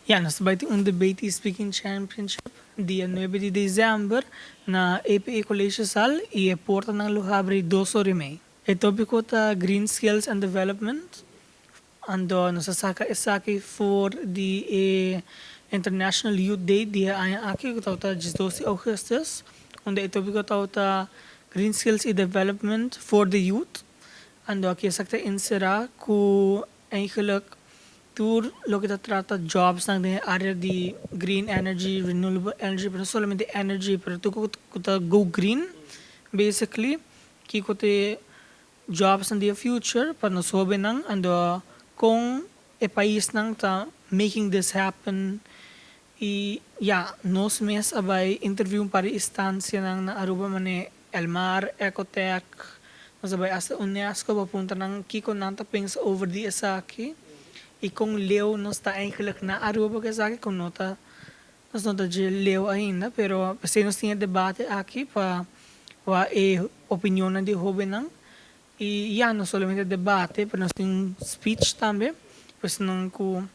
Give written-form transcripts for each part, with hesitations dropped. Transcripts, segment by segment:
Ja, nos ta tin un debate y speaking championship dia 9 di december na APA Collegezaal y e portanan lo habri 2:30. E topico ta Green Skills and Development. Anto nos a saca esaki for di e International Youth Day di e aña aki, cu ta 12 di augustus, unda e topico ta Green Skills and Development for the Youth. Anto aki esaki ta encera cu eigenlijk tur loke ta trata jobs na area di green energy, renewable energy, pero no solamente energy, pero tur cu ta go green, basically, cu ta jobs in the future pa nos hobennan, anto con e paisnan ta making this happen. Y ja, nos mes a bay interview un par di instancianan na Aruba, mane Elmar, Ecotech, nos a bay hasta UNESCO pa puntra nan kico nan ta pensa over di esaki y con leu nos ta eigenlijk na Aruba cu esaki, cu no ta, nos no ta leu ainda, pero pesey nos tin e debate aki pa e opinion di hobennan. Y ja, no solamente debate, pero nos tin un speech tambe, pues nan cu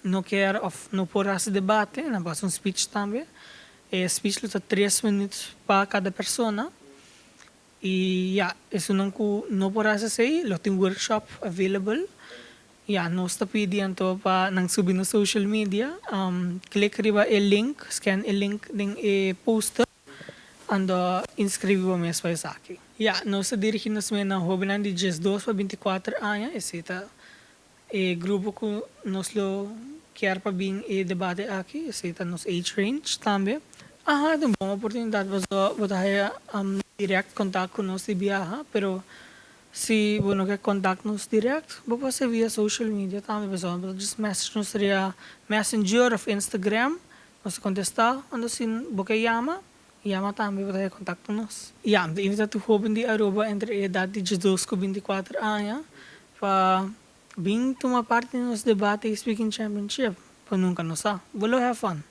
no kier of no por haci debate, nan por haci un speech tambe. E speech ta 3 minuut pa cada persona. Y ja, esunnan cu no por haci esey, lo tin workshop available. Ja, nos ta pidi anto pa nan subi na social media, click riba e link, scan e link den e poster, anto inscribi bo mes pa esaki. Ja, nos ta dirigi nos mes na hobennan di 12 pa 24 aña, esey ta e grupo cu nos lo kier pa bin e debate aki, esey ta nos age range tambe. Aha, un bon oportunidad pa bo ta direct contact cu nos di biaha, pero si bo no kier contact nos direct, bo por via social media tambe, pessoal, just message nos via Messenger of Instagram, nos ta contesta. Anto si bo kier yama, yama tambe pa contact nos. Ja, mi ta invita tur hoben di Aruba entre e edad di 12 cu 24 aña pa bin tuma parti den nos debate speaking championship. Pa nunca no sa. We'll have fun.